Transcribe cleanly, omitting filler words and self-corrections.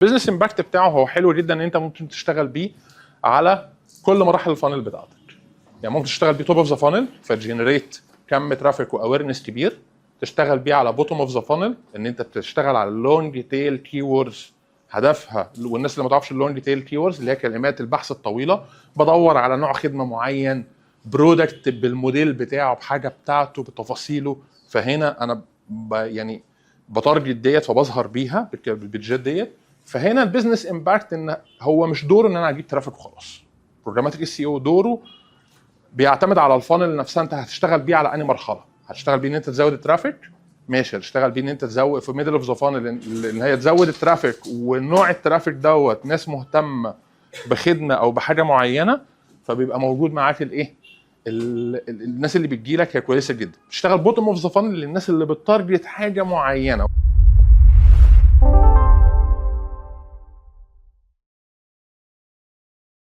business impact بتاعه هو حلو جدا، ان انت ممكن تشتغل بيه على كل مراحل ال funnel بتاعتك. يعني ممكن تشتغل بيه top of the funnel ف generate كم traffic و awareness كبير، تشتغل بيه على bottom of the funnel، ان انت بتشتغل على ال long tail keywords هدفها. والناس اللي ما تعرفش ال long tail keywords، اللي هي كلمات البحث الطويله، بدور على نوع خدمة معين، product بالموديل بتاعه، بحاجة بتاعته، بتفاصيله. فهنا انا يعني ب target ديت، فبظهر بيها بالبيدجات ديت. فهنا ال business impact ان هو مش دوره ان انا اجيب traffic وخلاص. programmatic SEO دوره بيعتمد على ال funnel نفسها، انت هتشتغل بيه على انهي مرحله. هتشتغل بيه ان انت تزود ال traffic، ماشي. هتشتغل بيه ان انت تزود في middle of the funnel، ان هي تزود ال traffic، ونوع ال traffic دوت ناس مهتمة بخدمة او بحاجة معينه، فبيبقى موجود معاك الايه، الناس اللي بتجي لك هي كويسة جدا. تشتغل bottom of the funnel للناس اللي بت target حاجة معينه.